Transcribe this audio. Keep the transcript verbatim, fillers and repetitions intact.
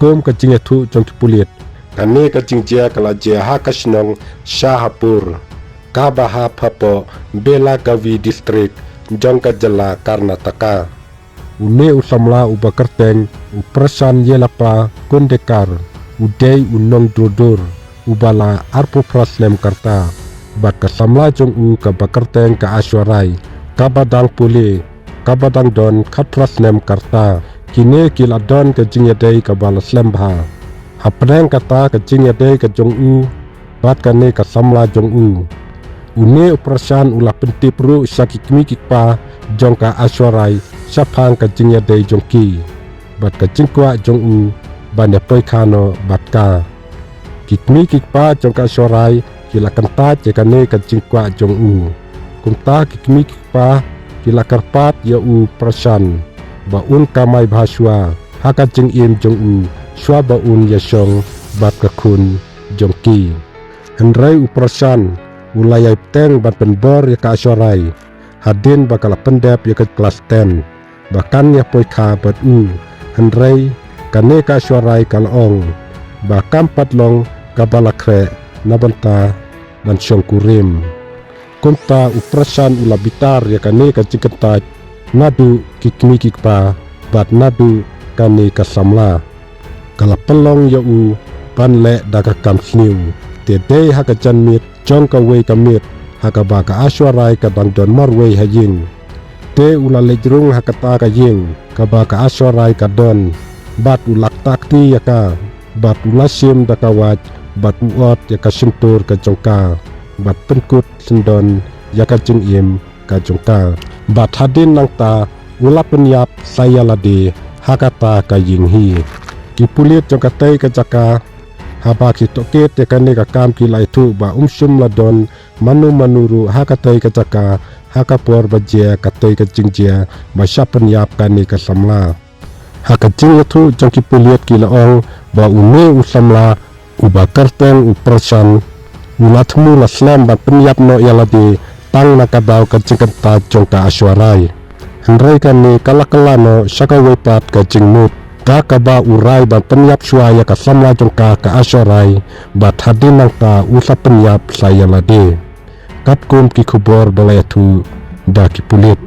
Kum ka jingïathuh jong ki pulit, kane ka jingjia ka la jia ha ka shnong Shahpur, kaba hap hapoh Belagavi District jong ka jylla Karnataka. Une u samla uba kyrteng u Prashant Yellappa Kundekar u dei u nongdur dur uba la arphew phra snem ka rta, bad ka samla jong u kaba kyrteng ka Aishwarya kaba dang pule, kaba dang don khatphra snem ka rta. Kine ki la don ka jingïadei kaba la slem bha. Hapdeng kata ka jingïadei ka jong u bad kane ka samla jong u, une u Prashant u la pyntip ruh sha ki kmie ki kpa jong ka Aishwarya shaphang ka jingïadei jong ki bad ka jingkwah jong u ban ïapoikha noh bad ka. Ki kmie ki kpa jong ka Aishwarya ki la kyntait ïa kane ka jingkwah jong u. Kumta ki kmie ki kpa ki la kyrpad ïa u Prashant ba un kamai bha shuwa ha ka jingim jong u shuwa ba un ïashong bad ka khun jong ki. Hynrei u Prashant u la ïai bteng ban pynbor ïa ka Aishwarya hadien ba ka la pyndep ïa ka klas ten ba kan ïapoikha bad u. Hynrei kane ka Aishwarya ka la ong ba kam pat long kaba la khreh na bynta ban shongkurim. Kumta u Prashant u la bitar ïa kane ka jingkyntait naduh ki kmie ki kpa bad naduh kane ka samla. Ka la pynlong ïa u ban leh da ka kam sniew. Te dei ha ka janmiet jong kawei ka miet ha kaba ka Aishwarya ka dang don marwei ha ïing. Te u la leit rung ha kata ka ïing kaba ka Aishwarya ka don bad u la ktah kti ïa ka bad u la shim da ka wait bad u ot ïa ka shyntur ka jong ka bad pynkut syndon ïa ka jingim ka jong ka. Bad hadien nangta u la pynïap sa ïa lade ha kata ka ïing hi. Ki pulit jong katei ka jaka haba ki tohkit ïa kane ka kam ki la ïathuh ba um shym la don mano mano ruh ha katei ka jaka ha ka por ba jia katei ka jingjia ba shah pynïap kane ka samla. Ha ka jingïathuh jong ki pulit ki la ong ba une u samla uba kyrteng u Prashant u la thmu la slem ban pynïap noh ïa lade tang na ka daw ka jingkyntait jong ka Aishwarya. Hynrei kane ka la kylla noh sha kawei pat ka jingmut da kaba u rai ban pynïap shuwa ïa ka samla jong ka ka Aishwarya bad hadien nangta u la pynïap sa ïa lade. Katkum ki khubor ba la ïathuh da ki pulit.